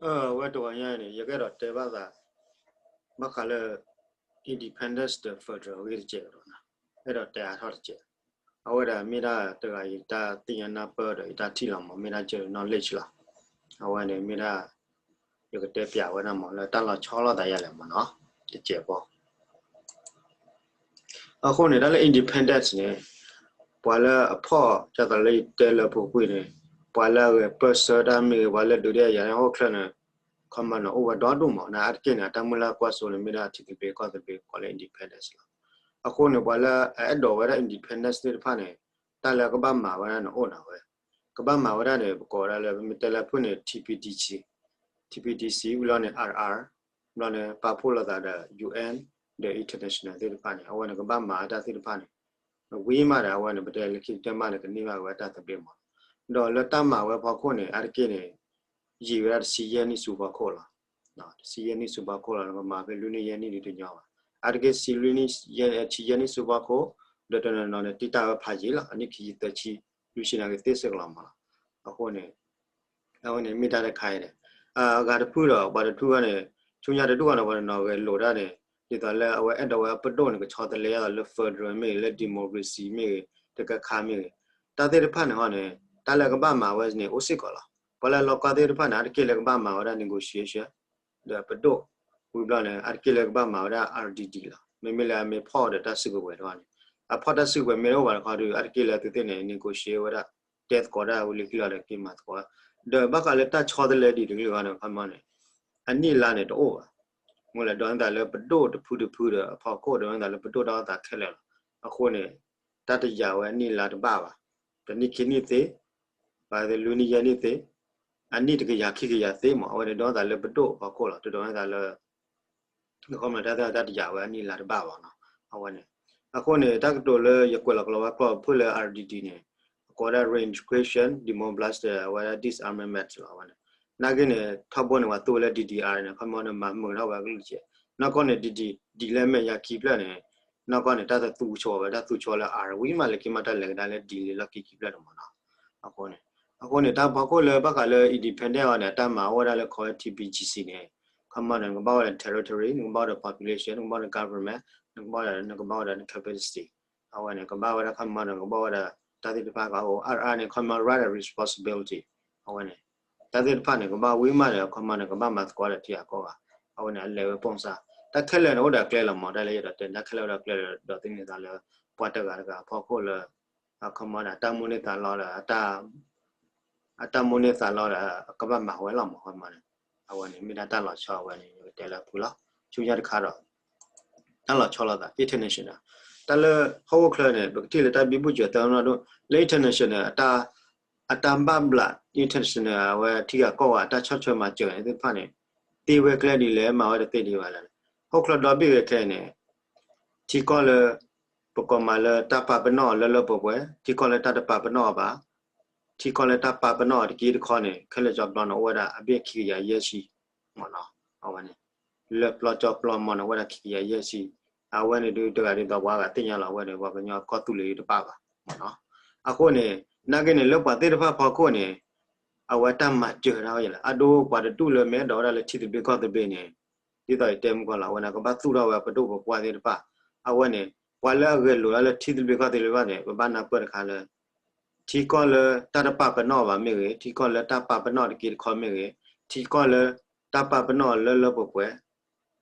အဝဲတဂီၤညါအံၤန့ၣ် ယကအဲၣ်ဒိးတဲဘၣ်သး ဘၣ်ဃးလၢ independence ဒီး federal အဂ့ၢ်တစဲးကဒီးနီၤ, အဲၣ်ဒိးတဲအါထီၣ်တစဲး, အဝဲဒၣ်မ့ၢ်ဒၣ်တဂၤအံၤတၢ်သ့ၣ်ညါနၢ်ပၢၢ်ဒီးယတၢ်ထံၣ်လီၤမး, မ့ၢ်ဒၣ် general knowledge လီၤ. အဝဲန့ၣ်မ့ၢ်ဒၣ် ယကတဲပျးဝဲဒၣ်မး လၢတၢ်လီၤဆီလိာ်သးယၤလဲၣ်မးနီၤ, တစဲးဖိ အဃိန့ၣ် တၢ်လၢ independence န့ၣ် ပှၤလၢအဖီၣ် ဒ်သိးလၢယတဲလၢပူၤကွံာ်န့ၣ် ပှၤလၢအဂဲၤပၢၢ်ဆၢတၢ်မ့ၢ်ဂ့ၤ ပှၤလၢဒုးဒဲးယၤန့ၣ်ဟီၣ်ခိၣ်ချၢန့ၣ် ခီမီန့ၣ် အိၣ်ဝဲဒီဒူၣ်မး နာ်အါတက့ၢ်န့ၣ် အတၢ်မုၢ်လၢ်ကွၢ်စိန့ၣ် မ့ၢ်ဒၣ်ထံသဘျ့ကီၢ်သဘျ့ ကိးလၢ independence လီၤ. အဃိန့ၣ် ပှၤလၢအအဲၣ်ဒိးဝဲဒၣ် independence သ့ၣ်တဖၣ်န့ၣ် တၢ်လၢကဘၣ်မၤဝဲဒၣ်န့ၣ်အိၣ်ဒၣ်ဝဲ, ကဘၣ်မၤဝဲဒၣ်န့ၣ် ပကိးဝဲဒၣ်လၢ ပမ့ၢ်တဲလၢဖုၣ်န့ၣ် T P D C, T P D C ဝံၤလီၤန့ၣ် R R, ဘျီန့ၣ် ပာ်ဖှိၣ်လိာ်သးဒီး U N ဒီး international သ့ၣ်တဖၣ်န့ၣ် အဝဲန့ၣ်ကဘၣ်မၤဝဲတၢ်သ့ၣ်တဖၣ်န့ၣ် ဝံၤမးဒီး အဝဲန့ၣ် ပတဲလၢခံကတၢၢ်မးန့ၣ် ကန့ၢ်ဘၣ်က့ၤဝဲတၢ်သဘျ့မး, ဒီးလၢတၢ်မၤဝဲဖီခိၣ်န့ၣ် အါတက့ၢ်န့ၣ် ယံာ်ဝဲဒၣ်တဆံယဲၢ်နံၣ်ဆူဖီခိၣ်လီၤ. တဆံယဲၢ်နံၣ်ဆူဖီခိၣ်လီၤ, နကမၤဖဲလွံၢ်နံၣ်ယဲၢ်နံၣ်ဒ်တညီဘၣ်. အါတက့ၢ်ဆံလွံၢ်နံၣ် ဆံယဲၢ်နံၣ်ဆူဖီခိၣ်, ဒီးတနီၤနီၤန့ၣ် တံၢ်တၢ်ဝဲဖးယံာ်လီၤ, အနံၣ်ခံဆံသၢဆံ လွံၢ်ဆံန့ၣ်ကသ့စ့ၢ်ကီးလီၤမးလီၤ. အဃိန့ၣ် အဝဲန့ၣ်မ့ၢ်တၢ်တခါအံၤန့ၣ် အဂၤတဖုဒီး ပှၤတဖုအံၤန့ၣ် ဆူညါတဒူၣ်အံၤန့ၣ် ပှၤတနီၤဂဲၤလိာ်ဒၣ်န့ၣ် ဒ်သိးလၢအဝဲအဲၣ်ဒိးဝဲအပဒိၣ်န့ၣ် ကဆီတလဲအသးလၢ federal မ့ၢ်ဂ့ၤ လၢ democracy မ့ၢ်ဂ့ၤ တခါခါမ့ၢ်ဂ့ၤ တၢ်သ့ၣ်တဖၣ်န့ၣ်ဟီန့ၣ် တၢ်လၢကဘၣ်မၤဝဲန့ၣ် အိၣ်စ့ၢ်ကီးလီၤ. ပှၤလၢအလီၤကွၢ်သ့ၣ်တဖၣ်န့ၣ် အါတက့ၢ်လၢကဘၣ်မၤဝဲဒၣ် negotiation ဒီးပဒိၣ်, ဝံၤဘျီန့ၣ် အါတက့ၢ်လၢကဘၣ်မၤဝဲဒၣ် R D D လီၤ. မ့မ့ၢ်လၢအမ့ၢ်ဖီၣ်ဒီးတၢ်စုကဝဲၤတခီန့ၣ် အဖီၣ်တၢ်စုကဝဲၤမ့ၢ်တအိၣ်ဘၣ်တခီဒီး အါတက့ၢ်လၢသုသ့ၣ်န့ၣ် negotiate ဝဲဒၣ် တဲသကိးတၢ်ဝံၤလၢခံလီၤဒီးက့ၤမၤသကိး, ဒီးဘၣ်ဃးလၢတၢ်ဆီတလဲဒ်တကလုာ်အဂီၢ်န့ၣ် ခီမီန့ၣ် အနံၣ်အလါန့ၣ်တအိၣ်ဘၣ်. မ့ၢ်လၢဒိးန့ၢ်သးလၢပဒိၣ်တဖုတဖုဒီး အဖီခိၣ်ဒိးန့ၢ်သးလၢပဒိၣ်တၢ်အိၣ်သးခဲလၢာ်လီၤ. အဃိန့ၣ် တၢ်တယာ်ဝဲအနံၣ်အလါတဘၣ်ဘၣ်. တနံၣ်ခံနံၣ်သ့, ဘၣ်သ့ၣ်လွံၢ်နံၣ်ယဲၢ်နံၣ်သ့, အနံၣ်တကယၤခံကယၤသ့မး အဝဲန့ၣ်ဒိးန့ၢ်သးလၢပဒိၣ်အဖီခိၣ်လီၤ. တဒိးန့ၢ်သးလၢ ခီမီတၢ်သ့ၣ်တၢ်တယာ်ဝဲအနံၣ်အလါတဘၣ်ဘၣ်နီၤ. အဝဲန့ၣ် အဃိန့ၣ် တၢ်ကတိၤလၢယကွဲးလီၤကလီဝဲကျိာ်ဖုၣ်လၢ R D D န့ၣ် အကိးဝဲဒၣ် reintegration, demobilization ဝဲဒၣ် disarmament လီၤ. အဝဲန့ၣ် နာ်က့န့ၣ် ထီဘိန့ၣ် ပှၤသူဝဲလၢ D D R န့ၣ် ခီမီန့ၣ် မၤမုာ်ထီၣ်ဝဲကလုာ်ကဲး, နီၢ်ကီၢ်န့ၣ် D D, ဒ်လဲၣ်မဲာ်ညါခံဖျၢၣ်န့ၣ် နီၢ်ကီၢ်န့ၣ် တၢ်တသူဆိဝဲ တၢ်သူဆိလၢ R ဝံၤမးလၢခံမး တၢ်လဲၤကဒါလၢ D လံလီၢ်ခံခံဖျၢၣ်န့ၣ်မးနီၤ. အဃိန့ၣ် အဃိန့ၣ် တၢ်ဖီခိၣ်လၢဘၣ်ဃးလၢ independent အီၤန့ၣ် အတၢ်မၤအိၣ်ဝဲဒၣ်လၢခီဝဲ T P G C န့ၣ် ခီမီန့ၣ် နကဘၣ်ဝဲဒီး territory, နကဘၣ်ဝဲဒီး population, နကဘၣ်ဝဲဒီး population, နကဘၣ်ဒီး နကဘၣ်ဝဲဒီး န capacity. အဝဲန့ၣ် ကဘၣ်ဝဲဒၣ်ခီမီန့ၣ် ကဘၣ်ဝဲဒီး တၢ်သ့ၣ်တဖၣ်ကအိၣ် R R န့ၣ် ခီမီ right and responsibility. အဝဲန့ၣ် တၢ်သ့ၣ်တဖၣ်န့ၣ် ကဘၣ်ဝံၤမးဒီး ခီမီန့ၣ် ကဘၣ်မၤသကိးဒီးထံဂၤကီၢ်ဂၤ. အဝဲန့ၣ် အလဲၤဝဲပိၢ်စါ တၢ်ခဲလၢာ်န့ၣ် အိၣ်ဒီးအကျဲလီၤမး တၢ်လၢယအဲၣ်ဒိးတဲ တၢ်ခဲလၢာ်အိၣ်ဒီးအကျဲလီၤ ဒီးသ့ၣ်န့ၣ်သးလၢ ပှၤတဂၤတဂၤအဖီခိၣ်လၢ ခီမီန့ၣ် အတၢ်မိၣ်န့ၢ်သးလီဒီး အတၢ်မိၣ်န့ၢ်သးလီဒီး ကဘၣ်မၤဝဲလီၤမး ခီမီန့ၣ် အဝဲန့ၣ် မ့ၢ်ဒၣ်တၢ်လီၤဆီအဝဲန့ၣ် ယကတဲလၢအပူၤလီၤ. ဆူညါတခါဒီး တၢ်လီၤဆီလိာ်သး international တၢ်လၢဟီၣ်ခိၣ်ချၢန့ၣ် ပကထံၣ်လၢတၢ်ဘံဘူစၢၤသၢနီၢ်ဒိၣ် လၢ international အတၢ် အတၢ်ဘၣ်ဘျး international အဝဲထံဂၤကီၢ်ဂၤ အတၢ်ဆီၣ်ထွဲမၤစၢၤန့ၣ်သ့ၣ်တဖၣ်န့ၣ် သ့ဝဲကျဲဒ်လဲၣ် မၤဝဲတသ့ဒံးဘၣ်လဲၣ်. ဟီၣ်ခိၣ်ချၢဒီဘ့ၣ်ဝဲခဲအံၤန့ၣ် ထံကီၢ်လၢ ပကိးမးလၢတၢ်ပာ်ပနီၣ်အီၤလၢလၢပှဲၤပှဲၤ, ထံကီၢ်လၢတၢ်တပာ်ပနီၣ်အီၤဘၣ်, ထံကီၢ်လၢတၢ်ပာ်ပနီၣ်အီၤတက့ၢ်တခီန့ၣ် ခဲလၢာ်ကၠီပျီန့ၣ် အိၣ်ဝဲဒၣ်အဘ့ၣ်ခံကယၤယဲၢ်ဆံ မ့ၢ်နီၤ. အဝဲန့ၣ် လၢပျီကၠီပျီမ့ၢ်န့ၣ် အိၣ်ဝဲဒၣ်ခံကယၤယဲၢ်ဆံ, အဝဲန့ၣ်ဒုးတဂၤဒ်သိးပှၤဂၤသ့ၣ်ညါလီၤ အဝဲန့ၣ် ပှၤကညီကီၢ်သူလ့ၤတပာ်ဘၣ် မ့ၢ်နီၤ. အဃိန့ၣ် နာ်က့န့ၣ် လၢပှၤသ့ၣ်တဖၣ်ဖီခိၣ်န့ၣ် အဝဲတၢ်မၤစၢၤတၢ်ဝဲယလဲၣ် အဒိပှၤတဒူၣ်လၢမ့ၢ်အဲၣ်ဒိးဝဲဒၣ်လၢထံသဘျ့ကီၢ်သဘျ့န့ၣ် ဒ်သိးယတဲမုၢ်ကီၢ်လီၤ အဝဲန့ၣ်ကဘၣ်သူၣ်ထီၣ်ဝဲပဒိၣ်ပပှၢ်သ့ၣ်တဖၣ်, အဝဲန့ၣ် ပှၤလၢအဂဲၤလိာ်ဒၣ်လၢထံသဘျ့ကီၢ်သဘျ့ဘၣ်န့ၣ် ပဘၣ်နၢ်ပၢၢ်တခါလၢ ထံကီၢ်လၢတၢ်တပာ်ပနီၣ်ဘၣ်မ့ၢ်ဂ့ၤ, ထံကီၢ်လၢတၢ်ပာ်ပနီၣ်တက့ၢ်တခီမ့ၢ်ဂ့ၤ, ထံကီၢ်လၢတၢ်ပာ်ပနီၣ်လၢလၢပှဲၤပှဲၤ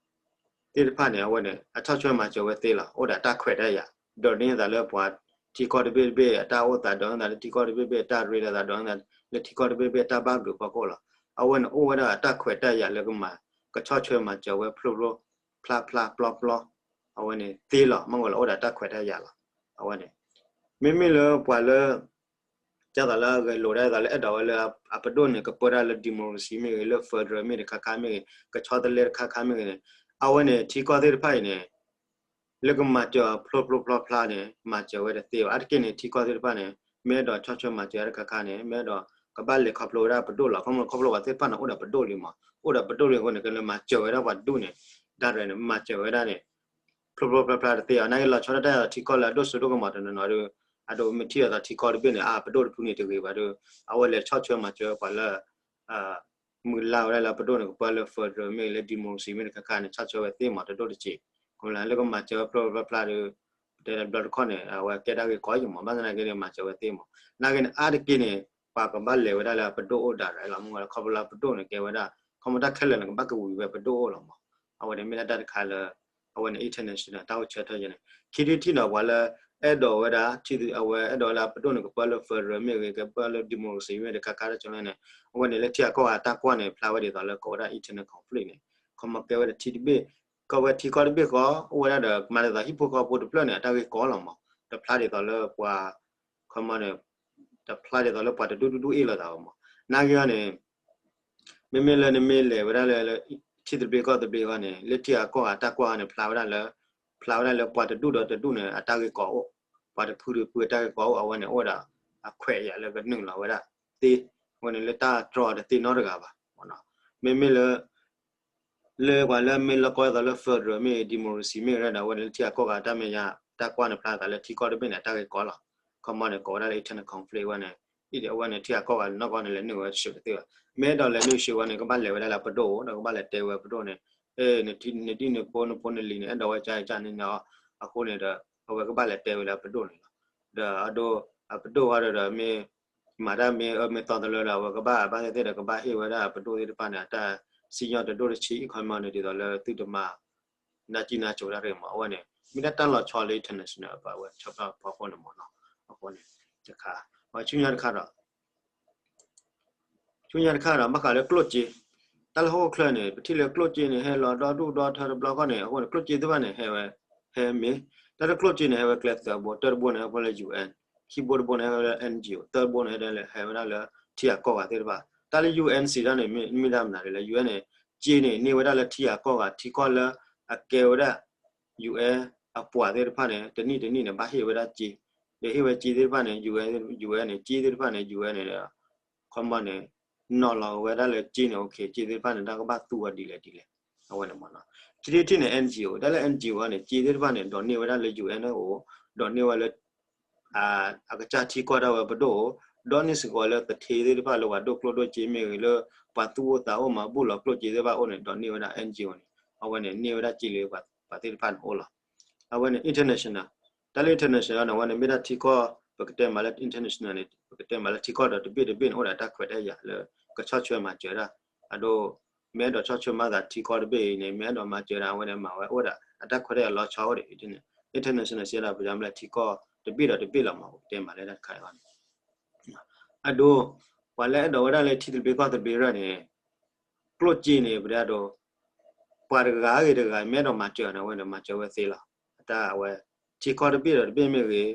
သ့ၣ်တဖၣ်န့ၣ် အဝဲန့ၣ် အဆီၣ်ထွဲမၤစၢၤဝဲသ့လီၤ. အိၣ်ဒီးတၢ်ခွဲးတၢ်ယာ် ဒိးန့ၢ်သးလၢပှၤထံကီၢ်တဘ့ၣ်တဘ့ၣ်အတၢ်အိၣ်သး ဒိးန့ၢ်သးလၢထံကီၢ်တဘ့ၣ်တဘ့ၣ်အတၢ်ရ့လိာ်သး ဒိးန့ၢ်သးလၢထံကီၢ်တဘ့ၣ်တဘ့ၣ်အတၢ်ဘၣ်ဘျုးဖီခိၣ်လီၤ. အဝဲန့ၣ်အိၣ်ဝဲဒၣ်အတၢ်ခွဲးတၢ်ယာ်လၢကမၤ ကဆီၣ်ထွဲမၤစၢၤဝဲဖျိဖျိဖျါဖျါပျီပျီ အဝဲန့ၣ်သ့လီၤ. မ့ၢ်ဝဲလၢအိၣ်ဒီးတၢ်ခွဲးတၢ်ယာ်လီၤ. အဝဲန့ၣ် မ့မ့ၢ်လၢပှၤလၢ ကသးလၢအဂဲၤလိာ်ဒၣ်သးလၢအဲၣ်ဒိးဝဲလၢအပဒိၣ်န့ၣ် ကပၢတၢ်လၢ democracy မ့ၢ်ဂ့ၤ လၢ federal မ့ၢ်တခါခါမ့ၢ်ဂ့ၤ ကဆီတလဲတခါခါမ့ၢ်ဂ့ၤန့ၣ် အဝဲန့ၣ် ထံကီၢ်သ့ၣ်တဖၣ်အံၤန့ၣ် လၢကမၤစၢၤအီၤဖျိဖျိဖျါဖျါန့ၣ် မၤစၢၤဝဲတသ့ဘၣ်. အါတက့ၢ်န့ၣ် ထံကီၢ်သ့ၣ်တဖၣ်န့ၣ် မ့ၢ်အဲၣ်ဒိးဆီၣ်ထွဲမၤစၢၤတခါခါန့ၣ် မ့ၢ်အဲၣ်ဒိးကဘၣ်လဲၤခီဖျိဝဲဒၣ်ပဒိၣ်လီၤ. ခီဖျိပှၤသ့ၣ်တဖၣ်န့ၣ် အိၣ်ဒီးပဒိၣ်လံမး အိၣ်ဒီးပဒိၣ်လံအဃိန့ၣ် ကလဲၤမၤစၢၤဝဲဒၣ်ပှၤတဒူၣ်န့ၣ် ဒၣ်ရဲၣ်န့ၣ် မၤစၢၤဝဲဒၣ်န့ၣ် ဖျိဖျိဖျါဖျါတသ့ဘၣ်. နာ်က့လီၤဆီဒၣ်တၢ်ထံကီၢ်လၢအဒိၣ်စိဒိၣ်ကမီၤတနီၤနီၤဒီး အဒိးမ့ၢ်ထံၣ်အသးထံကီၢ်တဘ့ၣ်န့ၣ် အပဒိၣ်တဖုန့ၣ်တဂ့ၤဘၣ်ဒီး အဝဲလဲၤဆီၣ်ထွဲမၤစၢၤပှၤလၢ အ မုၢ်လၢ်ဝဲဒၣ်လၢပဒိၣ်န့ၣ် ကပၢလၢ federal မ့ၢ်ဂ့ၤ လၢ democracy မ့ၢ်တခါခါန့ၣ် ဆီၣ်ထွဲဝဲသ့မး တဒိၣ်တစဲး, ခီမ့ၢ်လၢကမၤစၢၤဝဲဖျိဖျိဖျါဒီး ပတဲတဘျီတခီၣ်န့ၣ် အဝဲကဲတၢ်ဂ့ၢ်ကီယံာ်မး ဘၣ်ဆၣ်သနာ်က့ဒီး မၤစၢၤဝဲသ့မး, နာ်က့န့ၣ် အါတက့ၢ်န့ၣ် ပှၤကဘၣ်လဲၤဝဲဒၣ်လၢပဒိၣ်အိၣ် direct လီၤ မ့ၢ်ဝဲလၢခီဖျိလၢပဒိၣ်န့ၣ် ကဲဝဲဒၣ် ခီမ့ၢ်တၢ်ခဲလၢာ်န့ၣ် ကဘၣ်ကဝံၤဝဲပဒိၣ်အိၣ်လီၤမး, အဝဲန့ၣ်မ့ၢ်ဒၣ်တၢ်တခါလၢ အဝဲန့ၣ် international တၢ်အိၣ်ဆၢထၢၣ်ယဲန့ၣ် ခံထံၣ်တထံၣ်န့ၣ် ပှၤလၢ အဲၣ်ဒိးဝဲဒၣ် ထံ အဝဲအဲၣ်ဒိးဝဲလၢပဒိၣ်န့ၣ် ကပၢလၢ federal မ့ၢ်ဂ့ၤ ကပၢလၢ democracy မ့ၢ်တခါခါတၢ်ကၠိလဲၣ်န့ၣ် အဝဲန့ၣ်လၢထံဂၤကီၢ်ဂၤတၢ်ကွၢ်န့ၣ် ဖျါဝဲဒ်သိးလၢကိးဝဲဒၣ် internal conflict န့ၣ် ခီမ့ၢ်ကဲဝဲဒၣ်ထံတဘ့ၣ် ကီၢ်ဝဲထံကီၢ်တဘ့ၣ်ဃီ အိၣ်ဝဲဒၣ်ဒီး မၤဒ်သိးဟံၣ်ဖိဃီဖိတဖျၢၣ်န့ၣ် အတၢ်ဂ့ၢ်ကီလီၤမး, တဖျါဒ်သိးလၢပှၤ ခီမ့ၢ်န့ၣ် တဖျါဒ်သိးလၢပှၤတဒူၣ်ဒူၣ်ဒူၣ်အ့ၣ်လိာ်သးဘၣ်မး, နာ်က့အီၤန့ၣ် မ့မ့ၢ်လၢနမ့ၢ်လဲၤဝဲဒၣ်လၢ ထံသဘျ့ကီၢ်သဘျ့အဂီၢ်န့ၣ် လၢထံဂၤကီၢ်ဂၤတၢ်ကွၢ်န့ၣ် ဖျါဝဲဒၣ်လၢ ဖျါဝဲဒၣ်လၢပှၤတဒူၣ်ဒီးတဒူၣ်န့ၣ် အတၢ်ဂ့ၢ်ကီအိၣ်, ပှၤတဖုဒီးဖုအတၢ်ဂ့ၢ်ကီအိၣ် အဝဲန့ၣ်အိၣ်ဒီး အခွဲးယာ်လၢကနုာ်လီၤဝဲဒၣ်သ့, အဝဲန့ၣ်လၢတၢ်တြီအီၤတသ့နီတဂၤဘၣ်, မ့မ့ၢ်လၢ လၢပှၤလၢမ့ၢ်လီၢ်ကီအသိးလၢ federal မ့ၢ်ဂ့ၤ democracy မ့ၢ်ဂ့ၤဒီး အဝဲန့ၣ်လၢထံဂၤကီၢ်ဂၤတၢ်မဲာ်ညါ တၢ်ကွၢ်န့ၣ်ဖျါသးလၢထံကီၢ်တဘ့ၣ်န့ၣ် အတၢ်ဂ့ၢ်ကီလီၤ, ခီမ့ၢ်န့ၣ် ကိးဝဲဒၣ်လၢ internal conflict ဝဲန့ၣ်, အဝဲန့ၣ်ထံဂၤကီၢ်ဂၤနီၢ်ကီၢ်န့ၣ် လဲၤနုာ်ဝဲဆှၢတသ့ဘၣ်, မ့ၢ်အဲၣ်ဒိးလဲၤနုာ်ဆှၢဝဲန့ၣ် ကဘၣ်လဲၤဝဲဒၣ်လၢပဒိၣ်အိၣ် ဒီးကဘၣ်လဲၤတဲဝဲပဒိၣ်န့ၣ်, နဒ်နဖိ နဖိနလံၤန့ၣ် အဲၣ်ဒိးဝဲကန့ၣ်န့ၣ်, အဃိန့ၣ်ဒီး အဝဲကဘၣ်လဲၤတဲဝဲလၢပဒိၣ်န့ၣ်လီၤ, ဒီးအဒိ အပဒိၣ်ဝဲဒီးမ့ၢ် မၤတၢ်မ့ၢ်အၢမ့ၢ်သီတလၢဒီး အဝဲကဘၣ်ဘၣ်သ့ၣ်သ့ၣ်ဒီး ကဘၣ်ဟ့ၣ်ဝဲဒၣ်ပဒိၣ်သ့ၣ်တဖၣ်န့ၣ် အတၢ်စံၣ်ညီၣ်တဒိၣ်တဆံး ခီမ့ၢ်န့ၣ် ဒ်သိးလၢသုတမၤ နၢ်ကံနၢ်ကၠိတၢ်တဂ့ၤမး, အဝဲန့ၣ် မ့ၢ်ဒၣ်တၢ်လီၤဆီလၢ international ပဝဲဆၢဖၢဖီခိၣ်န့ၣ်မးနီၤ, အဃိန့ၣ် တခါ ဆူညါတခါဒီး ဆူညါတခါဒီး ဘၣ်ဃးလၢကျိၣ်စ့, တၢ်လၢဟီၣ်ခိၣ်ချၢန့ၣ် ပထံၣ်လၢကျိၣ်စ့န့ၣ် ဟဲလီၤဒီဒူၣ်ဒီထၢတဘျီဃီန့ၣ် အဃိန့ၣ် ကျိၣ်စ့သ့ၣ်တဖၣ်န့ၣ် ဟဲဝဲ ဟဲမ့ၢ် တၢ်လၢကျိၣ်စ့န့ၣ် ဟဲဝဲကျဲသၢဘိ, တၢတဘိန့ၣ် ဟဲဝဲလၢ ယူၣ်အဲၣ်, ခံဘိတဘိန့ၣ် ဟဲဝဲလၢ အၣ်အၣ်ၣ်အူ, သၢဘိန့ၣ် ဟဲဝဲဒၣ်လၢထံဂၤကီၢ်ဂၤသ့ၣ်တဖၣ်, တၢ်လၢ ယူၣ်အဲၣ် စံးတၢ်န့ၣ် မ့ၢ်တၢ်မနုၤလဲၣ်, ယူၣ်အဲၣ်န့ၣ် စ့န့ၣ် န့ၢ်ဝဲဒၣ်လၢထံဂၤကီၢ်ဂၤ ထံကီၢ်လၢအကဲဝဲဒၣ် ယူၣ်အဲၣ် အပှၤသ့ၣ်တဖၣ်န့ၣ် တနံၣ်တနံၣ်န့ၣ် ဘၣ်ဟ့ၣ်ဝဲဒၣ်စ့, ဒီးဟ့ၣ်ဝဲစ့သ့ၣ်တဖၣ်န့ၣ် ယူၣ်အဲၣ် ယူၣ်အဲၣ်န့ၣ် စ့သ့ၣ်တဖၣ်န့ၣ် ယူၣ်အဲၣ်န့ၣ်ဒီး ခီမ့ၢ်န့ၣ် နီၤလီၤဝဲဒၣ်လၢစ့န့ၣ် စ့သ့ၣ်တဖၣ်န့ၣ် တၢ်ကဘၣ်သူဝဲဒ်လဲၣ်ဒ်လဲၣ်, အဝဲန့ၣ်မးနီၤ, ခံထံၣ်တထံၣ်န့ၣ် အၣ်အၣ်အူ, တၢ်လၢ အၣ်အၣ်အူန့ၣ် စ့သ့ၣ်တဖၣ်န့ၣ် ဒိးန့ၢ်ဝဲဒၣ်လၢ ယူၣ်အဲၣ်အိၣ်, ဒိးန့ၢ်ဝဲလၢ အကစၢ်ထံကီၢ်ဒၣ်ဝဲပဒိၣ်အိၣ်, ဒီးန့ၢ်စ့ၢ်ကီးလၢသထ့သ့ၣ်တဖၣ်လၢပှၤဒိၣ်ကျိၣ်ဒိၣ်စ့မ့ၢ်ဂ့ၤ လၢပှၤသူၣ်အိၣ်သးအိၣ်မၤဘူၣ်လီၤကျိၣ်စ့သ့ၣ်တဖၣ်အိၣ်န့ၣ် ဒိးန့ၢ်ဝဲဒၣ် အၣ်အၣ်အူန့ၣ်, အဝဲန့ၣ် န့ၢ်ဝဲဒၣ်စ့လၢပှၤသ့ၣ်တဖၣ်န့ၣ်အိၣ်လီၤ. အဝဲန့ၣ် international, တၢ်လၢ international န့ၣ် အဝဲန့ၣ်မ့ၢ်ဒၣ်ထံကီၢ် ပကတဲမးလၢ international န့ၣ် ပကတဲမးလၢထံကီၢ်ဒီးတဘ့ၣ်တဘ့ၣ်န့ၣ် အိၣ်ဒီးတၢ်ခွဲးတၢ်ယာ်လၢ ကဆီၣ်ထွဲမၤစၢၤဒၣ်, အဒိ မ့ၢ်အဲၣ်ဒိးဆီၣ်ထွဲမၤသးထံကီၢ်တဘ့ၣ်အံၤန့ၣ် မ့ၢ်အဲၣ်ဒိးမၤစၢၤဒၣ် အဝဲန့ၣ် မၤဝဲအိၣ်ဒီးအတၢ်ခွဲးတၢ်ယာ်လီၤဆီအိၣ်ဒီး international စ့ဒီး ပယီၤမ့ၢ်လၢထံကီၢ်တဘ့ၣ်ဒီးတဘ့ၣ်လီၤမး ပကတဲမးလၢတၢ်တခါအံၤန့ၣ် အဒိ ပှၤလၢအဲၣ်ဒိးဝဲဒၣ်လၢထံသဘျ့ကီၢ်သဘျ့ရၢၢ်န့ၣ် ကျိၣ်စ့န့ၣ် ပတဲဒိ ပှၤတဂၤဂ့ၤတဂၤ မ့ၢ်အဲၣ်ဒိးမၤစၢၤန့ၣ် အဝဲန့ၣ် မၤစၢၤဝဲသ့လီၤ. အတၢ်အဝဲ ထံကီၢ်တဘ့ၣ်ဒီးတဘ့ၣ်မ့ၢ်ဂ့ၤ,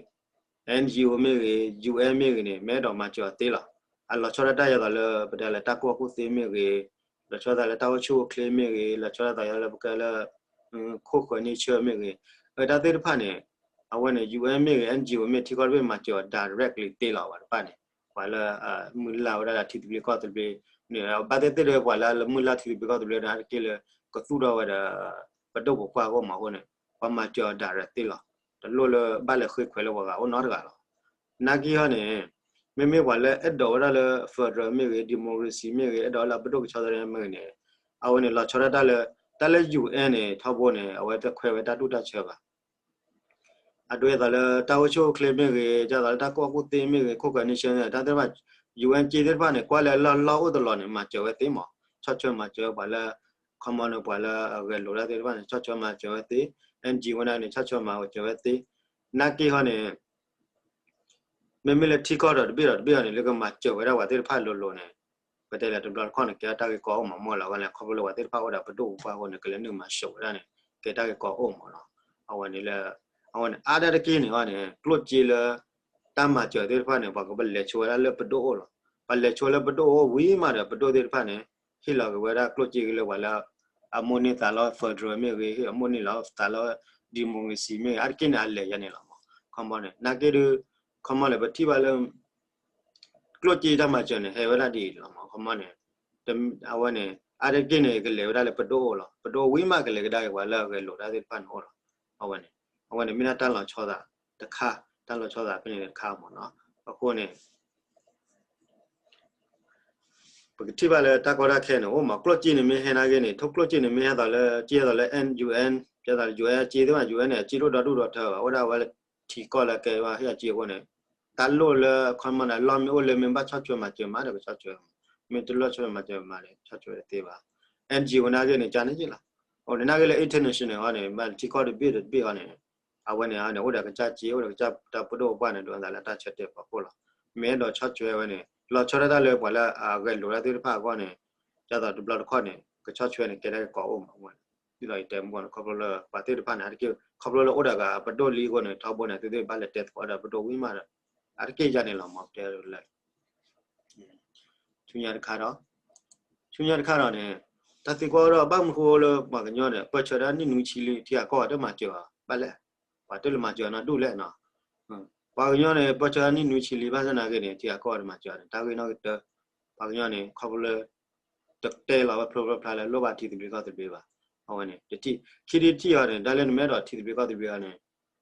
အၣ်အၣ်အူ မ့ၢ်ဂ့ၤ, ယူၣ်အဲၣ်မ့ၢ်ဂ့ၤန့ၣ် မ့ၢ်အဲၣ်ဒိးမၤစၢၤအီၤသ့လီၤ. အလီၤဆီဒၣ်တၢ်ယၤသိးလၢ ပတဲလၢတၢ်ကူၣ်ဘၣ်ကူၣ်သ့မ့ၢ်ဂ့ၤ, လီၤဆီဒၣ်လၢတၢ်အိၣ်ဆူၣ်အိၣ်ချ့မ့ၢ်ဂ့ၤ, လီၤဆီဒၣ်သိးယၤလၢပကဲလၢ ခိၣ်ဃၢၤန့ၢ်ဆၢမ့ၢ်ဂ့ၤ, အတၢ်သ့ၣ်တဖၣ်န့ၣ် အဝဲန့ၣ် ယူၣ်အဲၣ်မ့ၢ်ဂ့ၤ, အၣ်အၣ်အူ မ့ၢ်ထံကီၢ်တဘ့ၣ်မၤစၢၤအီၤ directly သ့လီၤ ပှၤတဖၣ်န့ၣ်, ပှၤလၢ မုၢ်လၢ်ဝဲဒၣ်လၢထံသဘျ့ကီၢ်သဘျ့န့ၣ် ဘၣ်သ့ၣ်သ့ၣ်ဒီးပှၤလၢမုၢ်လၢ်ထံသဘျ့ကီၢ်သဘျ့န့ၣ် အါတက့ၢ်လၢ ကသူၣ်ထီၣ်ဝဲဒီး ပဒိၣ်ပပှၢ်အဂီၢ်မးအဃိန့ၣ် ပှၤမၤစၢၤအီၤ direct သ့လီၤ. တလိၣ်လၢဘၣ်လဲၤဃ့ခွဲးလၢပှၤဂၤအိၣ်နီတဂၤလီၤ. နာ်က့ဟီန့ၣ် မ့မ့ၢ်ပှၤလၢအဲၣ်ဒိးဝဲဒၣ်လၢ federal မ့ၢ်ဂ့ၤ, democracy မ့ၢ်ဂ့ၤ, အဲၣ်ဒိးဝဲလၢပဒိၣ်ကဆီတလဲမ့ၢ်ဂ့ၤန့ၣ် အဝဲန့ၣ် လီၤဆီဒၣ်တၢ်လၢ တၢ်လၢ ယူၣ်အဲၣ်န့ၣ် ထီဘိန့ၣ် အဝဲတခွဲးဝဲတၢ်ဒူၣ်တၢ်ဆၢဘၣ်. အဒိဒ်သိးလၢတၢ်အိၣ်ဆူၣ်အိၣ်ချ့မ့ၢ်ဂ့ၤ, ဒ်သိးလၢတၢ်ကူၣ်ဘၣ်ကူၣ်သ့မ့ၢ်ဂ့ၤ, ခိၣ်ဃၢၤန့ၢ်ဆၢန့ၣ် တၢ်သ့ၣ်တဖၣ် ယူၣ်အဲၣ် စ့သ့ၣ်တဖၣ်န့ၣ် ကွၢ်လၢလီၢ်လီၢ်အိၣ်တလီၤန့ၣ် မၤစၢၤဝဲသ့မး, ဆီၣ်ထွဲမၤစၢၤဝဲပှၤလၢ ခီမီန့ၣ် ပှၤလၢအဂဲၤလိာ်တၢ်သ့ၣ်တဖၣ်န့ၣ် ဆီၣ်ထွဲမၤစၢၤဝဲသ့, အၣ်အၣ်အူ ဝဲဒၣ်န့ၣ် ဆီၣ်ထွဲမၤစၢၤဝဲသ့, နာ်က့ဟီန့ၣ် မ့မ့ၢ်လၢထံကီၢ်ဒီးတဘ့ၣ်ဒီးတဘ့ၣ်အီၤန့ၣ် လၢကမၤစၢၤဝဲဒၣ်ပှၤသ့ၣ်တဖၣ်လိၤလိၤန့ၣ် ပတဲလၢတဘျီတခီၣ်န့ၣ် ကဲတၢ်ဂ့ၢ်ကီအိၣ်မး မ့ၢ်လီၤဝဲလဲၣ် ခီဖျိလၢပှၤသ့ၣ်တဖၣ်အိၣ်ဒီးပဒိၣ်ပပှၢ်အဃိန့ၣ် ကလဲၤနုာ်မၤစၢၤဝဲဒၣ်န့ၣ် ကဲတၢ်ဂ့ၢ်ကီအိၣ်မးနီၤ. အဝဲန့ၣ်လၢ အဝဲန့ၣ် အါဒၣ်တက့ၢ်န့ၣ်အီၤန့ၣ် ကျိၣ်စ့လၢ တၢ်မၤစၢၤသ့ၣ်တဖၣ်န့ၣ် ပှၤကဘၣ်လဲၤဆိဝဲဒၣ်လၢပဒိၣ်အိၣ်လီၤ. ပှၤလဲၤဆိလၢပဒိၣ်အိၣ်ဝံၤမးဒီး ပဒိၣ်သ့ၣ်တဖၣ်န့ၣ် ဟ့ၣ်လီၤက့ၤဝဲဒၣ်ကျိၣ်စ့က့ၤလၢပှၤလၢ အမိၣ်န့ၢ်သးလီ federal မ့ၢ်ဂ့ၤ, အမိၣ်န့ၢ်လီၤသးလီ democracy မ့ၢ်ဂ့ၤ, အါတက့ၢ်န့ၣ် အလဲၤယါန့ၣ်လီၤမး. ခီမီန့ၣ် နာ်က့ဒုး ခီမီန့ၣ် ပထံၣ်ဘၣ်လၢ ကျိၣ်စ့တၢ်မၤစၢၤန့ၣ် ဟဲဝဲဒၣ်ဒ်အံၤလီၤမး. ခီမီန့ၣ် အဝဲန့ၣ် အါတက့ၢ်န့ၣ် ကလဲၤဝဲဒၣ်လၢပဒိၣ်အိၣ်လီၤ. ပဒိၣ်ဝံၤမး ကလဲၤကဒါက့ၤပှၤလၢအဂဲၤလိာ်တၢ်သ့ၣ်တဖၣ်န့ၣ်အိၣ်လီၤ. အဝဲန့ၣ် အဝဲန့ၣ်မ့ၢ်ဒၣ်တၢ်လီၤဆီသးတခါ, တၢ်လီၤဆီသးဖဲန့ၣ်တခါမးနီၤ. အဃိန့ၣ် ပကထံၣ်ဘၣ်လၢတၢ်ကီတၢ်ခဲန့ၣ် အိၣ်မး ကျိၣ်စ့န့ၣ်မ့ၢ်ဟဲနာ်က့န့ၣ် ထိၣ်ကျိၣ်စ့န့ၣ်မ့ၢ်ဟဲသိးလၢ ကဲသိးလၢ UN ကဲသိးလၢ UN အစ့သ့ၣ်တဖၣ် UN န့ၣ် အစ့တအိၣ်ဒီဒူၣ်ဒီထၢဘၣ် အိၣ်ဒၣ်ဝဲလၢထံကီၢ်လၢကဲဘၣ်ဟ့ၣ်အစ့အဃိန့ၣ် တၢ်လိၣ်လၢ ခီမီန့ၣ် လီၢ်မ့ၢ်အိၣ်လၢမ့ၢ်ဘၣ်ဆီၣ်ထွဲမၤစၢၤမးဒီးကဆီၣ်ထွဲ, မ့ၢ်တလိၣ်ဆီၣ်ထွဲမၤစၢၤမးန့ၣ် ဆီၣ်ထွဲတသ့ဘၣ်. အန်ၣ် ဝဲနာ်က့န့ၣ် ကန့ၣ်က့လီၤ. အိၣ်န့ၣ်နာ်က့လၢ international အီၤန့ၣ် ဘၣ်ထံကီၢ်တဘ့ၣ်ဒီးတဘ့ၣ်အီၤန့ၣ် အဝဲန့ၣ်န့ၣ် အိၣ်ဒီးကစၢ်စ့ အိၣ်ဒီးကစၢ်တၢ်ပဒိၣ်ပှၢ်န့ၣ် ဒိးသးလၢတၢ်ဆၢတဲာ်ဖီခိၣ်လီၤ. မ့ၢ်အဲၣ်ဒိးဆီၣ်ထွဲဝဲန့ၣ် လီၤဆီဒၣ်တၢ်လၢပှၤလၢအဂဲၤလိာ်တၢ်သ့ၣ်တဖၣ်အဂီၢ်န့ၣ် ဒ်သိးတဘျီတခီၣ်န့ၣ် ကဆီၣ်ထွဲန့ၣ် ကဲထီၣ်က့ၤကိးအိၣ်မးဝဲန့ၣ် ဒ်သိးယတဲမုၢ်ဂီၢ်န့ၣ် ခီဖျိလၢပှၤသ့ၣ်တဖၣ်န့ၣ် အါတက့ၢ် ခီဖျိလၢအိၣ်ဒီးပဒိၣ်လံအဃိန့ၣ် ထီဘိန့ၣ် သုသ့ၣ်ဘၣ်လဲၤတဲသကိးဒီးပဒိၣ်ဝံၤမးဒီး အါတက့ၢ်ယါန့ၣ်လီၤမး ပတဲလၢ ဆူညါတခါဒီး ဆူညါတခါဒီးန့ၣ် တၢ်သံကွၢ်ဒီး ဘၣ်မနုၤဃိလၢပှၤကညီန့ၣ် ပၢၢ်ဆၢဒၣ်နံၣ်နွံဆံလံ ထံဂၤကီၢ်ဂၤတမၤစၢၤအီၤဘၣ်လဲၣ်. ပှၤတလၢမၤစၢၤနီတဒူၣ်လဲၣ်နီၤ. ပှၤကညီန့ၣ် ပၢၢ်ဆၢဒၣ်နံၣ်နွံဆံလံ ဘၣ်ဆၣ်သနာ်က့န့ၣ် ထံဂၤကီၢ်ဂၤတမၤစၢၤန့ၣ် တၢ်ဂ့ၢ်နီၣ်ဂ့ၤတၢၢ်. ပှၤကညီန့ၣ် ခီဖျိလၢ တတဲလီၤဝဲဖျိဖျိဖျါလၢလိၣ်ဘၣ်ထံသဘျ့ကီၢ်သဘျ့ဘၣ်. အဝဲန့ၣ် တထံၣ် ခံထံၣ်တထံၣ်အီၤန့ၣ် တၢ်လၢနမ့ၢ်အဲၣ်ဒိးထံသဘျ့ကီၢ်သဘျ့အီၤန့ၣ်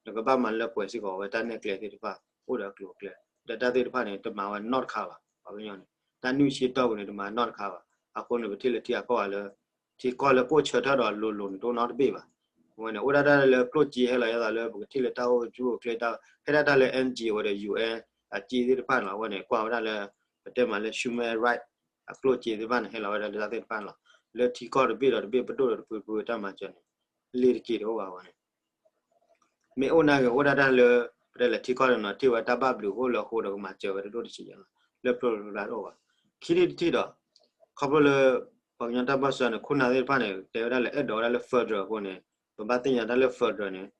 နကဘၣ်မၤလၢပှဲၤစ့ၢ်ကီးဝဲတၢ်နဲၣ်ကျဲသ့ၣ်တဖၣ် အိၣ်ဒီးအကျိၤအကျဲ ဒီးတၢ်သ့ၣ်တဖၣ်န့ၣ် တမၤဝဲနီတခါဘၣ်. ပှၤကညီန့ၣ် တၢ်နွံဆံတီၢ်ပူၤန့ၣ် တမၤနီတခါဘၣ်. အဃိန့ၣ် ပထံၣ်လၢထံဂၤကီၢ်ဂၤလၢ ထံကီၢ်လၢကအိၣ်ဆၢထၢၣ်ဒီးလိၤလိၤန့ၣ် တအိၣ်နီတဘ့ၣ်ဘၣ်. အဝဲန့ၣ် အိၣ်ဒၣ်တၢ်လၢကျိၣ်စ့ဟဲလီၤ ဒ်သိးလၢပကထံၣ်လၢတၢ်အိၣ်ဆူၣ်အိၣ်ချ့ ဟဲဒၣ်တၢ်လၢ အန်ၣ် ဝဲဒီး UN အစ့သ့ၣ်တဖၣ်န့ၣ်လီၤ. အဝဲန့ၣ် ကွၢ်ဝဲဒၣ်လၢ ပတဲမးလၢ human right အကျိၣ်စ့သ့ၣ်တဖၣ်န့ၣ် ဟဲလီၤဝဲဒၣ်လၢတၢ်သ့ၣ်တဖၣ်န့ၣ်လီၤ. လၢထံကီၢ်တဘ့ၣ်ဒီးတဘ့ၣ်ပဒိၣ်ဒီးတဖုတဖုတၢ်မၤစၢၤန့ၣ် လ့ၤတက့ၤတအိၣ်ဘၣ်ဝဲန့ၣ် မ့ၢ်အိၣ်နာ်က့ အိၣ်ဒၣ်တၢ်လၢ ပတဲလဲၣ်ထံကီၢ်န့ၣ်နီၤ ထံၣ်ဝဲတၢ်ဘၣ်ဘျုးအိၣ်လၢအဃိဒီးကမၤစၢၤဝဲတဒိၣ်တဆံးယါလီၤ. လၢဖျိဖျိဖျါတအိၣ်ဘၣ်. ခံထံၣ်တထံၣ်ဒီး ခီဖျိလၢ ပှၤကညီတၢ်ပၢၢ်ဆၢန့ၣ် ခိၣ်နၢ်သ့ၣ်တဖၣ်န့ၣ် တဲဝဲဒၣ်လၢအဲၣ်ဒိးဝဲဒၣ်လၢ federal အဃိန့ၣ် ပဘၣ်သ့ၣ်ညါတၢ်လၢ federal န့ၣ်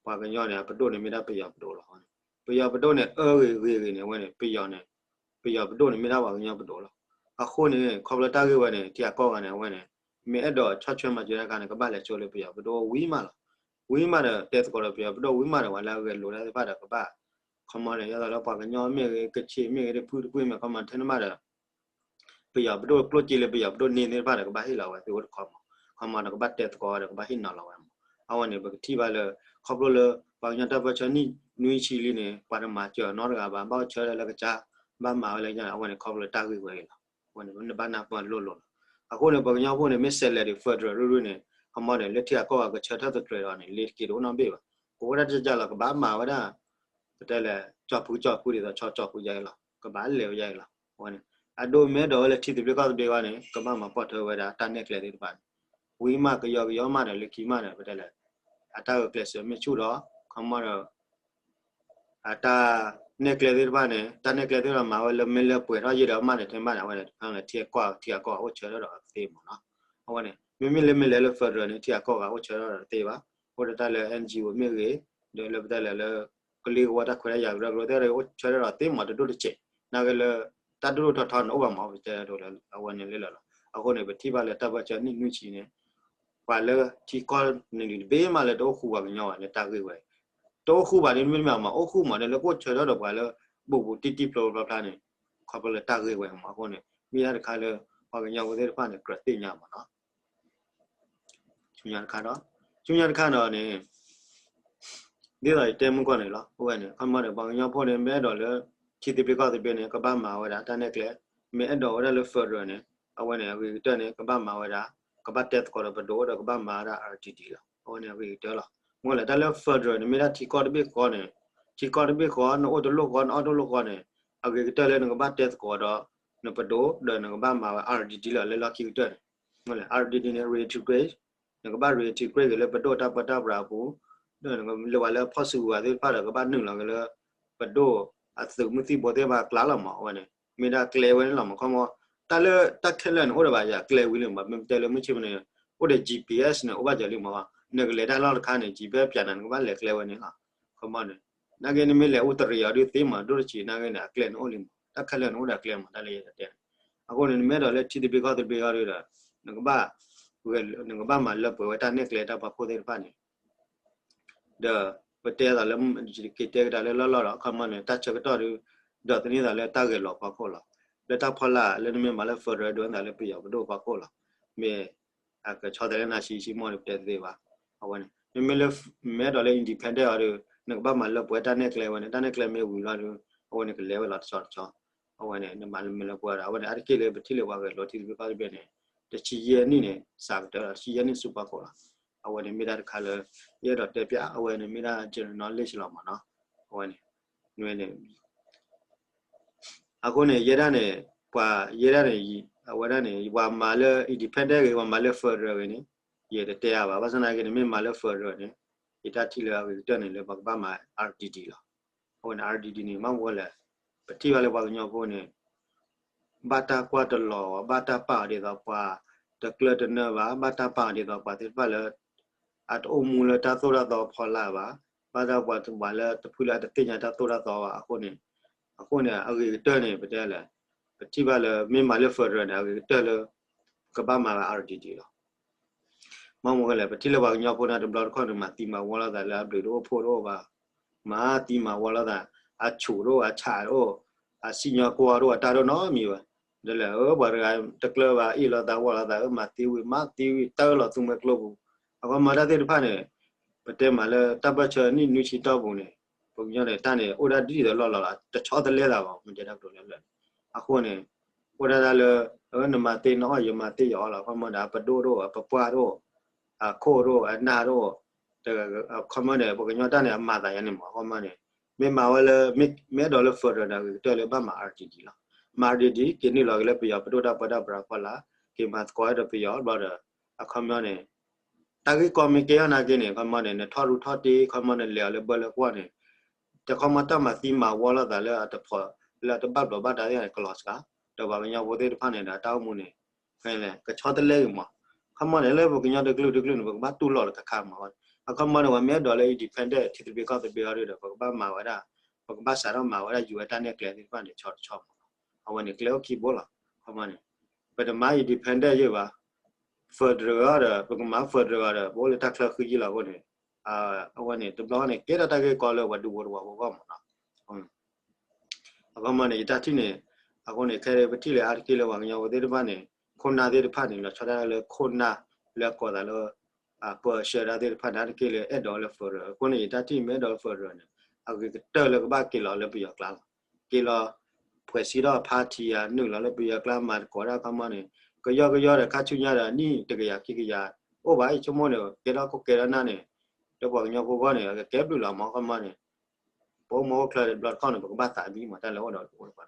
ပှၤကညီန့ၣ် အပဒိၣ်န့ၣ်မ့ၢ်ဒၣ်ပယီၤပဒိၣ်လီၤ. ပယီၤပဒိၣ်န့ၣ် အၢဂ့ၤဂ့ၤဂ့ၤန့ၣ် အဝဲန့ၣ် ပယီၤန့ၣ် ပယီၤပဒိၣ်န့ၣ်မ့ၢ်ဒၣ်ပှၤကညီပဒိၣ်လီၤ. အဃိန့ၣ် ခီဖျိတၢ်ဂ့ၢ်ဝဲန့ၣ် ထံဂၤကီၢ်ဂၤန့ၣ် အဝဲန့ၣ် မ့ၢ်အဲၣ်ဒိးဆီၣ်ထွဲမၤစၢၤတၢ်အခါန့ၣ် ကဘၣ်လဲၤဆိလၢပယီၤပဒိၣ်ဝံၤမးလီၤ. ဝံၤမးဒီး တဲသကိးဒီးပယီၤပဒိၣ်ဝံၤမးဒီး ပှၤလၢအဂဲၤလိာ်တၢ်သ့ၣ်တဖၣ်ဒီးကဘၣ် ခီမီန့ၣ် ဒ်သိးလၢပှၤကညီမ့ၢ်ဂ့ၤ ကချ့ၣ်မ့ၢ်ဂ့ၤ တဖုတဖုမ့ၢ် ခီမီထဲန့ၣ်မးဒီး ပယီၤပဒိၣ်ကျိၣ်စ့လၢပယီၤပဒိၣ်န့ၢ်သ့ၣ်တဖၣ်ဒီး ကဘၣ်ဟ့ၣ်လီၤဝဲသ့ၣ်အိၣ်တခီမီၤ, ခီမီဒီးကဘၣ်တဲသကိးဝဲဒီး ကဘၣ်ဟ့ၣ်နီၤလီၤဝဲမီၤ. အဝဲန့ၣ် ပကထံၣ်ဘၣ်လၢ ခီဖျိလၢ ပှၤကညီတၢ်ပၢၢ်ဆၢနံၣ်နွံဆံလံန့ၣ် ပှၤတမၤစၢၤနီတဂၤဘၣ်, ဘၣ်အိၣ်ဆၢထၢၣ်လၢကစၢ်, ဘၣ်မၤဝဲလၢကစၢ်န့ၣ် အဝဲန့ၣ် ခီဖျိတၢ်ဂ့ၢ်ဝဲအံၤလီၤ. အဝဲန့ၣ် နဘၣ်နၢ်ပၢၢ်လိၣ်လိၣ်လီၤ. အဃိန့ၣ် ပှၤကညီဖိန့ၣ် မ့ၢ်ဆဲးလဲၤဒံး federal ရူၢ်ရူၢ်န့ၣ် ခီမီန့ၣ် လၢထံဂၤကီၢ်ဂၤကဆၢထၢၣ်သတြဲၤဒီးန့ၣ် လ့ၤတက့ၤတအိၣ်နီတဘ့ၣ်ဘၣ်. ကအိၣ်ဒၣ်တကၢ်လီၤ ကဘၣ်မၤဝဲဒၣ် ပတဲလဲၣ် ကၠီၣ်ဖုကၠီၣ်ဖုဒ်သိး ဆီကၠီၣ်ဖုယါအံၤလီၤ, ကဘၣ်လဲၤဝဲယါအံၤလီၤ. အဝဲန့ၣ် အဒိမ့ၢ်အဲၣ်ဒိးဝဲလၢထံသဘျ့ကီၢ်သဘျ့ဝဲန့ၣ် ကဘၣ်မၤပိာ်ထွဲဝဲဒၣ်တၢ်နဲၣ်ကျဲသ့ၣ်တဖၣ်န့ၣ် ဝံၤမးကယီကယီမးဒီးလၢခံမးဒီး ပတဲလဲၣ် အတၢ်ဂုာ်ကျဲးစၢးမ့ၢ်ဆူၣ်ဒီး ခီမီဒီး အတၢ်နဲၣ်ကျဲသ့ၣ်တဖၣ်န့ၣ် တၢ်နဲၣ်ကျဲသ့ၣ်တဖၣ်မၤဝဲလၢမ့ၢ်လၢပှဲၤထီၣ်ယဲၢ်ဒီးမးန့ၣ် ထဲမးန့ၣ် အဝဲန့ၣ် တဖၣ်လၢထံဂၤကီၢ်ဂၤအိၣ်ဆၢထၢၣ်ဒီးသ့မီၤနီၤ. အဝဲန့ၣ် မ့မ့ၢ်လၢမ့ၢ်လဲၤလၢ federal န့ၣ် ထံဂၤကီၢ်ဂၤအိၣ်ဆၢထၢၣ်ဒီးတသ့ဘၣ်. အိၣ်ဒီးတၢ်လၢ NGO မ့ၢ်ဂ့ၤ, ဒီးလၢပတဲလဲၣ်လၢ ကလံၤကဝီၤတၢ်ခွဲးတၢ်ယာ်ကရၢကရိသ့ၣ်တဖၣ်အိၣ်ဆၢထၢၣ်ဒီးသ့မီၤတဒိၣ်တစဲး, နာ်က့လၢ တၢ်ဒိၣ်ဒိၣ်ထီထီန့ၣ်အိၣ်ဘၣ်မီၤ ပတဲဒိးလၢအဝဲန့ၣ်လၢလီၤ. အဃိန့ၣ် ပထံၣ်ဘၣ်လၢတၢ်ပၢၢ်ဆၢနံၣ်နွံဆံန့ၣ် ပှၤလၢထံကီၢ်န့ၣ်တဘ့ၣ်မးလၢတအိၣ်ဃူပှၤကညီဘၣ်လၢတၢ်ဂ့ၢ်ဝဲ တအိၣ်ဃူဘၣ်န့ၣ်မ့ၢ်မးမး အိၣ်ဃူမးန့ၣ် လၢကအိၣ်ဆၢထၢၣ်ဒီးပှၤလၢ ဘူးဘူးတံၢ်တံၢ်ဖျိဖျိဖျါဖျါန့ၣ် ခီဖျိလၢတၢ်ဂ့ၢ်ဝဲမး. အဃိန့ၣ် မ့ၢ်ဒၣ်တခါလၢ ပှၤကညီဖိသ့ၣ်တဖၣ်န့ၣ် ကြၢးသ့ၣ်ညါမးနီၤ. ဆူညါတခါဒီး ဆူညါတခါဒီးန့ၣ် ဒ်သိးယတဲမုၢ်ကီၢ်န့ၣ်လီၤ. အဝဲန့ၣ် ခီမီဒီး ပှၤကညီဖိန့ၣ် မ့ၢ်အဲၣ်ဒိးလၢ ထံသဘျ့ကီၢ်သဘျ့န့ၣ် ကဘၣ်မၤဝဲဒၣ်တၢ်နဲၣ်ကျဲ, မ့ၢ်အဲၣ်ဒိးဝဲဒၣ်လၢ federal န့ၣ် အဝဲန့ၣ် အဂ့ၤကတၢၢ်န့ၣ် ကဘၣ်မၤဝဲဒၣ် ကဘၣ်တဲသကိးဒီးပဒိၣ်ဒီးကဘၣ်မၤဝဲဒၣ် R D D လီၤ. အဝဲန့ၣ်အဂ့ၤကတၢၢ်လီၤ. မ့ၢ်လဲၣ် တၢ်လၢ federal န့ၣ် မ့ၢ်ဒၣ်ထံကီၢ်တဘ့ၣ်ဃီန့ၣ် ထံကီၢ်တဘ့ၣ်ဃီ နအိၣ်တလိၣ်ဃီ နအီၣ်တလိၣ်ဃီန့ၣ် အဂ့ၤကတၢၢ်လၢနကဘၣ်တဲသကိးဒီး နပဒိၣ် ဒီးနကဘၣ်မၤဝဲ R D D လီၤ လၢလီၢ်ခံကတၢၢ်န့ၣ်. မ့ၢ်လဲၣ် R D D န့ၣ် reintegrate နကဘၣ် reintegrate က့ၤလၢပဒိၣ်တၢ်ပၢတၢ်ပြးအပူၤ, ဒီးနကလၢပှၤလၢဖီၣ်စုကဝဲၤသ့ၣ်တဖၣ်ဒီး ကဘၣ်နုာ်လီၤက့ၤလၢ ပဒိၣ်အသုးမုၢ်သံၣ်ဘိသ့ၣ်တဖၣ်အကျါလီၤမး. အဝဲန့ၣ် မ့ၢ်ဒၣ်ကျဲဝဲန့ၣ်လီၤမး. ခီမီ တၢ်လၢတၢ်ခဲလၢာ်န့ၣ် အိၣ်ဒီးဘၣ်ယၤကျဲဝံၤလံမး. မ့ၢ်တဲလၢမုၢ်ဆ့ၣ်မးန့ၣ် အိၣ်ဒီး G P S န့ၣ် အိၣ်ဘၣ်စၢၤလံမး. နကလဲၤတၢ်လီၢ်တခါန့ၣ် G P S ပျးနၤ နကဘၣ်လဲၤကျဲဝဲန့ၣ်လီၤ. ခီမီန့ၣ် နာ်က့နမ့ၢ်လဲၤအိၣ်တရံးအီၤဒုးသ့မး ဒိၣ်တဆံးနာ်က့န့ၣ် အကျဲန့ၣ်အိၣ်လံမး. တၢ်ခဲလၢာ်န့ၣ်အိၣ်ဒီးကျဲမး တၢ်လၢယတဲန့ၣ်. အဃိန့ၣ် နမ့ၢ်အဲၣ်ဒိးလၢထံသဘျ့ကီၢ်သဘျ့အီၤဒုးဒီး နကဘၣ် နကဘၣ်မၤလၢပှဲၤဝဲတၢ်နဲၣ်ကျဲတၢ်ဖီခိၣ်သ့ၣ်တဖၣ်န့ၣ် ဒီးပတဲအသးလၢ ကတဲကဒါလၢလီၢ်လီၢ်ဒီး အခီမီန့ၣ် တၢ်ဆၢကတီၢ်ဒုး ဒီးသန့ၤသးလၢတၢ်ဂဲၤလိာ်ဖီခိၣ်လီၤ. လၢတၢ်ဖီလာ်လၢနမ့ၢ်မၤလၢ federal ဒိးသးလၢပယီၤပဒိၣ်ဖီခိၣ်လီၤ. မ့ၢ်အကဆီတလဲနၤဆံးဆံးမီၢ်န့ၣ် ပတဲတသ့ဘၣ်. အဝဲန့ၣ် မ့မ့ၢ်လၢ မ့ၢ်အဲၣ်ဒိးလၢ independent အီၤဒီး နကဘၣ်မၤလၢပှဲၤတၢ်နဲၣ်ကျဲဝဲန့ၣ် တၢ်နဲၣ်ကျဲမ့ၢ်ဝံၤလီၤဒီး အဝဲန့ၣ်ကလဲၤဝဲလီၤတဆီတဆီ. အဝဲန့ၣ် နမၤလၢမ့ၢ်လၢပှၤဒီး အဝဲန့ၣ် အါတက့ၢ်လၢပထံၣ်လၢပှၤဂဲၤလိာ်ထံသဘျ့ကီၢ်သဘျ့န့ၣ် တဆံယဲၢ်နံၣ်န့ၣ် စးကတၢၢ်လီၤ, တဆံယဲၢ်နံၣ်ဆူဖီခိၣ်လီၤ. အဝဲန့ၣ်မ့ၢ်ဒၣ်တခါလၢ ယအဲၣ်ဒိးတဲပျး အဝဲန့ၣ်မ့ၢ်ဒၣ် general knowledge လီၤမ့ၢ်နီၤ. အဝဲန့ၣ် နွဲန့ၣ် အဃိန့ၣ် ယဲဒၣ်န့ၣ် ပှၤယဲဒၣ်န့ၣ် အဝဲဒၣ်န့ၣ် ပှၤမၤလၢ independent ဂ့ၤ ပှၤမၤလၢ federal ဂ့ၤန့ၣ် ယတတဲအါဘၣ်. ဘၣ်ဆၣ်သနာ်က့န့ၣ် မ့ၢ်မၤလၢ federal န့ၣ် ယတၢ်ထံၣ်လၢအဂ့ၤကတၢၢ်န့ၣ် လၢပကဘၣ်မၤ R D D လီၤ. အဝဲန့ၣ် R D D န့ၣ် မ့ၢ်မ့ၢ်လဲၣ် ပထံၣ်ဘၣ်လၢပှၤကညီဖိန့ၣ် ဘၣ်တၢ်ကွၢ်တလီၤအီၤ ဘၣ်တၢ်ပာ်အီၤဒ်သိးပှၤတကျၢၢ်တနၢဘၣ်, ဘၣ်တၢ်ပာ်အီၤဒ်သိးပှၤသ့ၣ်တဖၣ်လၢ အတအိၣ်မူလၢတၢ်သိၣ်တၢ်သီအဖီလာ်ဘၣ်, ဘၣ်တၢ်ပှၤတဝၤလၢတဖုလၢအတသ့ၣ်ညါတၢ်သိၣ်တၢ်သီဘၣ်အဃိန့ၣ်, အဃိန့ၣ် အဂ့ၤကတၢၢ်န့ၣ် ပတဲလဲၣ်, ပထံၣ်ဘၣ်လၢမ့ၢ်မၤလၢ federal န့ၣ် အဂ့ၤကတၢၢ်လၢ ကဘၣ်မၤ R D D လီၤ. မ့ၢ်မ့ၢ်လဲၣ် ပထံၣ်လၢပှၤကညီဖိန့ၣ် တဘျီတခီၣ်န့ၣ် မၤသံမၤဝီလိာ်သးလၢအဘျုးတအိၣ်ဖှိၣ်တအိၣ်ဘၣ်, မၤသံမၤဝီလိာ်သး အဆူၣ်တအိၣ် အဆၣ်တအိၣ်, အစံၣ်ညီၣ်ကွီၢ်တအိၣ် အတၢ်တအိၣ်နီတမံၤဘၣ်. ဒီးလဲၣ် အၢ ပှၤတဂၤတကျၢၢ်ဘၣ် အ့ၣ်လိာ်သးဝီလိာ်သး အၢ မၤသံဝံၤ မၤသံဝံၤ တၢလီၤသူမှဲကျိပူၤ, အခီမီတၢ်သ့ၣ်တဖၣ်န့ၣ် ပတဲမၤလၢတၢ်ပၢၢ်ဆၢနံၣ်နွံဆံတီၢ်ပူၤန့ၣ် ပှၤကညီန့ၣ် တၢ်န့ၣ် အိၣ်ဒၣ်ဒ်သိးလီၢ်လီၤလီၤ တဆီတလဲသးဘၣ် မ့ၢ်တဲတၢ်ကတိၤလၢလၢာ်န့ၣ်, အဃိန့ၣ် အိၣ်ဒၣ်တၢ်လၢ အၢ နမၤသ့နအီၣ် ယမၤသ့ယအီၣ်လီၤ အခီမီဒီး အပဒိၣ်တအိၣ် အပပှၢ်တအိၣ် အခိၣ်တအိၣ် အနၢ်တအိၣ်, အခီမီန့ၣ် ပှၤကညီတၢ်န့ၣ် အမၤသးယါန့ၣ်မ့ၢ် အခီမီန့ၣ် မ့ၢ်မၤဝဲလၢ မ့ၢ်အဲၣ်ဒိးလၢ federal န့ၣ် အဂ့ၤကတၢၢ်လၢဘၣ်မၤ R D D လီၤ. မၤ R D D က့ၤနုာ်လီၤက့ၤလၢပယီၤပဒိၣ်တၢ်ပၢတၢ်ပြးဖီလာ်, က့ၤမၤသကိးဒီးပယီၤဘျီဒီး အခီမီန့ၣ် တၢ်ဂ့ၢ်ကီမ့ၢ်ကဲထီၣ်နာ်က့န့ၣ် အခီမီန့ၣ် နထီၣ်ရူၢ်ထီၣ်တ့ အခီမီန့ၣ် လဲၤအီၤလၢဘၢလၢကွီၢ်န့ၣ် တခီမီတၢ်မၤသံမၤဝီလိာ်သးလၢအတဖိး လၢအတဘၣ်ဘျီးဘၣ်ဒါသ့ၣ်န့ၣ် ကလီၤစှၤ, ဒီးပှၤကညီဖိသ့ၣ်တဖၣ်န့ၣ်ဒီးတၢ်အိၣ်မူန့ၣ် ကဆီတလဲဂ့ၤမး, အခီမီန့ၣ် လၢပှၤကညီတကလုာ်တကလုာ်န့ၣ် ပကဘၣ်တူၢ်လိာ်တခါခါမး, အခီမီန့ၣ် ပှၤမ့ၢ်အဲၣ်ဒိးလၢ independent ထံသဘျ့ကီၢ်သဘျ့အီၤဒီး ပကဘၣ်မၤဝဲဒၣ်, ပကဘၣ်စးထီၣ်မၤဝဲဒၣ် ယူၤဝဲတၢ်နဲၣ်ကျဲသ့ၣ်တဖၣ်န့ၣ် ဆီတဆီမး, အဝဲန့ၣ်ကျဲအိၣ်ခံဘိလီၤ, အခီမီန့ၣ် ပတမၤ independent ယဲၢ်ဘၣ်, federal အီၤဒီး ပကမၤ federal အီၤဒီး ပအိၣ်လၢတၢ်ချၢဃံယံလီၤအဃိန့ၣ် အဝဲန့ၣ် တဘျီန့ၣ် ကဲထီၣ်တၢ်ဂ့ၢ်ကီလၢပှၤဒူဖိတဝီဖိအဂီၢ်မးနီၤ, အခီမီန့ၣ် ယတၢ်ထံၣ်န့ၣ် အဃိန့ၣ် ခဲအံၤပထံၣ်လၢအါတက့ၢ်လၢပှၤကညီဖိသ့ၣ်တဖၣ်န့ၣ် ခိၣ်နၢ်သ့ၣ်တဖၣ်န့ၣ် လီၤဆီဒၣ်တၢ်လၢခိၣ်နၢ်လၢအကိးသးလၢ ပၢဆှၢတၢ်သ့ၣ်တဖၣ်န့ၣ် အါတက့ၢ်လၢအဲၣ်ဒိးလၢ federal အဃိန့ၣ် ယတၢ်ထံၣ်မ့ၢ်အဲၣ်ဒိးလၢ federal န့ၣ် အဂ့ၤကတၢၢ်လၢကဘၣ်က့ၤလီၤလၢပယီၤကျါလီၤ, က့ၤလီၤ ဖွဲ့စည်းထီၣ် party ဧါ နုာ်လီၤလၢပယီၤကျါ မၤသကိးတၢ်အခီမီန့ၣ် ကယီကယီဒီး ခါဆူညါဒီး နံၣ်တကယၤခံကယၤ အိၣ်ဘၣ် ယဆိကမိၣ်န့ၣ် ကဲထီၣ်ခိၣ်ကဲထီၣ်နၢ်န့ၣ် လၢပှၤကညီဖိအဂီၢ်န့ၣ် အကကဲဘျုးလီၤမး အခီမီန့ၣ် ပအိၣ်မူအိၣ်ချၢတဘျီတခီၣ်န့ၣ် ပကဘၣ်သး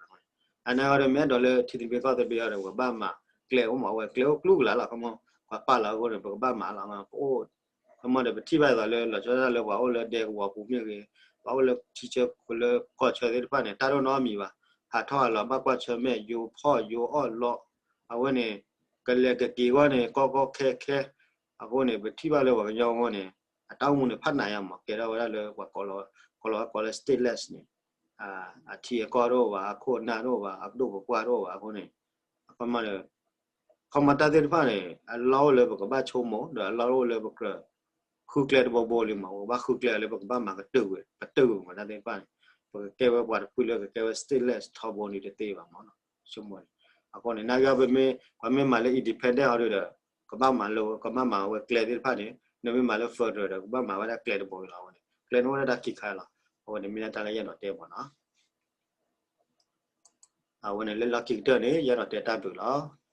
ဘံၣ်မး တၢ်လၢအိၣ်ဒီးတအိၣ်တပှၤန့ၣ်, အန့ၣ်အီၤဒီး မ့ၢ်အဲၣ်ဒိးလၢထံသဘျ့ကီၢ်သဘျ့အီၤဒီး ပကဘၣ်မၤကျဲအိၣ်မး အဝဲကျဲအိၣ်ကျူကလာ်လီၤ အခီမီ ပှၤပာ်လီၤအဃိန့ၣ် ပကဘၣ်မၤလီၤ ပအိၣ် အခီမီဒီး ပထံၣ်ဘၣ်အသိးလၢ လီၤဆီဒၣ်တၢ်လၢပှၤအိၣ်လၢဒဲကဝီၤပူၤမ့ၢ်ဂ့ၤ, ပှၤအိၣ်လၢထံဆၢကီၢ်ဆၢသ့ၣ်တဖၣ်န့ၣ် တၢ်တအိၣ်နီတမံၤဘၣ်, ဟးထီၣ်ဟးလီၤ ဘၣ်ကွၢ်ဆၢၣ်မဲာ် ယိၤဖီၣ်ယိၤအီၣ်လီၤ, အဝဲန့ၣ် ကလဲၤကက့ၤအဂီၢ်န့ၣ် ကီကီခဲခဲ, အဃိန့ၣ် ပထံၣ်ဘၣ်လၢပှၤကညီအဂီၢ်န့ၣ် အတၢ်အိၣ်မူန့ၣ် ဖးနးယါမး ကဲထီၣ်ဝဲဒၣ်လၢပှၤကိးလီၤ ကိးလီၤ ကိးလီၤ stateless န့ၣ်, အထံအကီၢ်တအိၣ်ဘၣ် အခိၣ်အနၢ်တအိၣ်ဘၣ် အပဒိၣ်ပပှၢ်တအိၣ်ဘၣ် အဃိန့ၣ် အခီမီဒီး အခီမီတၢ်သ့ၣ်တဖၣ်န့ၣ် အလီၢ်အိၣ်လၢပကဘၣ်ဆိကမိၣ် ဒီးအလီၢ်အိၣ်လၢပကြၢး ဃုကျဲတဘိဘိလံမး ပကဘၣ်ဃုကျဲလၢပကဘၣ်မၤကတၢၢ်ဝဲ ပတၢၢ်ဝဲမးတၢ်သ့ၣ်တဖၣ်န့ၣ် ပကကဲဝဲပှၤတဖုလၢကကဲဝဲ stateless ထီဘိန့ၣ်တသ့ဘၣ်မးနီၤ ဆိကမိၣ်န့ၣ်, အဃိန့ၣ် နာ်က့ပမ့ၢ် ပှၤမ့ၢ်မၤလၢ independent အီၤဒီး ကဘၣ်မၤလၢ ကဘၣ်မၤဝဲကျဲသ့ၣ်တဖၣ်န့ၣ် နမ့ၢ်မၤလၢ federal ဒီး ကဘၣ်မၤဝဲဒၣ်ကျဲတဘိလီၤ အဃိန့ၣ် ကျဲန့ၣ်အိၣ်ဝဲဒၣ်တၢ်ခံခါလီၤ အဃိန့ၣ် မ့ၢ်ဒၣ်တၢ်လၢယအဲၣ်ဒိးတဲမးနီၤ အဝဲန့ၣ်လၢလီၢ်ခံကတၢၢ်န့ၣ် ယအဲၣ်ဒိးတဲတၢ်ဘျုးလီၤ.